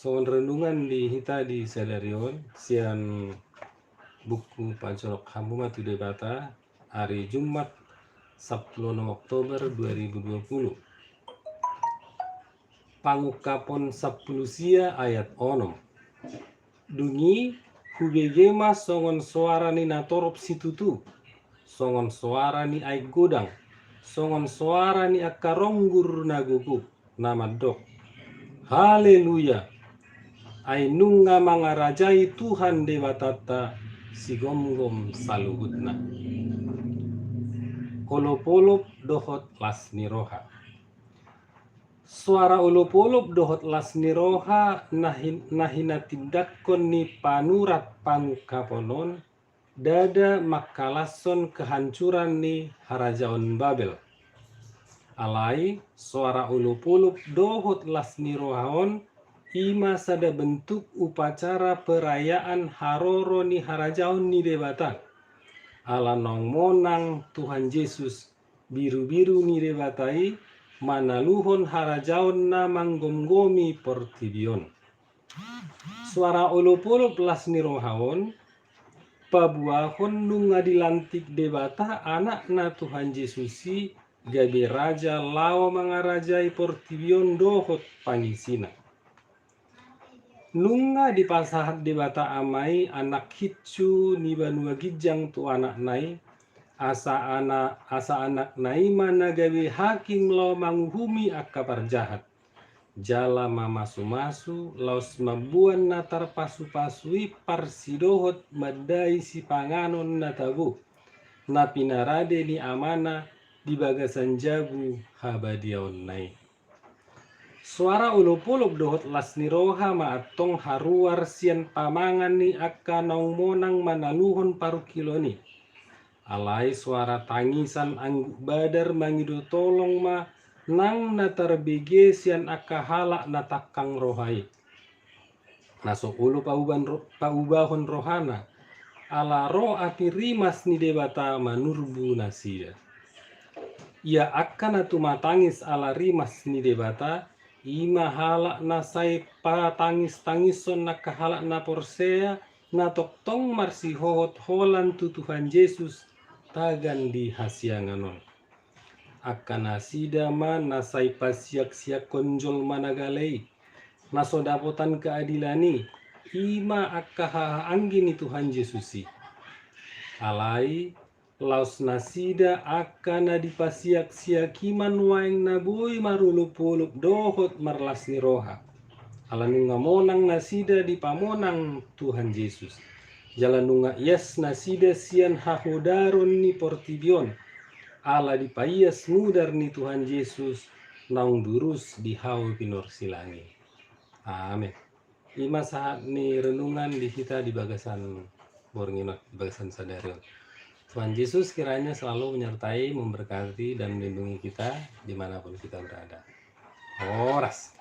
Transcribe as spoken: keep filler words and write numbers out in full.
Songon renungan di hita di sadari on sian buku Pajonok Hamu ma tu Debata, ari Jumat, sampulu onom Oktober dua ribu dua puluh. Pangungkapon sampulu sia ayat onom. Dung i hubege ma songon soara ni natorop situtu, songon soara ni aek godang, songon soara ni angka ronggur na gogo, na mandok: Haleluya! Ai nunga mangarajai Tuhan Debatanta sigomgom saluhutna. Olopolop dohot las ni roha. Soara olopolop dohot las ni roha na hin-, na hinatindangkon ni panurat Pangungkapon on, ndada mangkalashon kehancuran ni harajaon Babel. Alai soara olopolop dohot las ni roha on i ma sada bentuk upacara perayaan haroro ni harajaon ni Debata. Ala naung monang Tuhan Jesus, birubiru ni Debata i, manaluhon harajaon na manggomgomi portibi on. Soara olopolop las ni roha on paboahon nunga dilantik Debata Anakna Tuhan Jesus i gabe raja laho mangarajai portibi on dohot pangisina. Nunga dipasahat Debata Ama i Anak hinsu ni banua ginjang tu Anakna i, asa ana-, asa Anakna i ma na gabe hakim laho manguhumi angka parjahat, jala mamasumasu laos mamboan na tarpasupasu i parsidohot mandai sipanganon na tabo, na pinarade ni Amana di bagasan jabu habadiaonna i. Soara olopolop dohot las ni roha ma antong haruar sian pamangan ni angka naung monang manaluhon parungkilon i. Alai soara tangisan angguk badar mangido tolong ma nang na tarbege sian angka halak na tangkang roha i, na so olo pauban ro-, paubahon rohana, ala ro api rimas ni Debata manurbu nasida. Ia angka na tumatangis ala rimas ni Debata, i ma halak na sai patangistangishon angka halak na porsea, na tongtong marsihohot holan tu Tuhan Jesus tagan di hasiangan on. Angka nasida ma na sai pasiaksiakkon jolma na gale i, na so dapotan keadilan i, i ma angka hahaanggi ni Tuhan Jesus i. Alai laos nasida angka na dipasiaksiak i ma nuaeng na boi marolopolop dohot marlas ni roha, ala nunga monang nasida dipamonang Tuhan Jesus. Jala nunga ias nasida sian hahodaron ni portibi on, ala dipaias mudar ni Tuhan Jesus naung durus di hau pinorsilang i. Amen. I ma sahat ni renungan di hita di bagasan borngin on, di bagasan sadari on. Tuhan Jesus kiranya selalu menyertai, memberkati, dan melindungi kita dimanapun kita berada. Horas.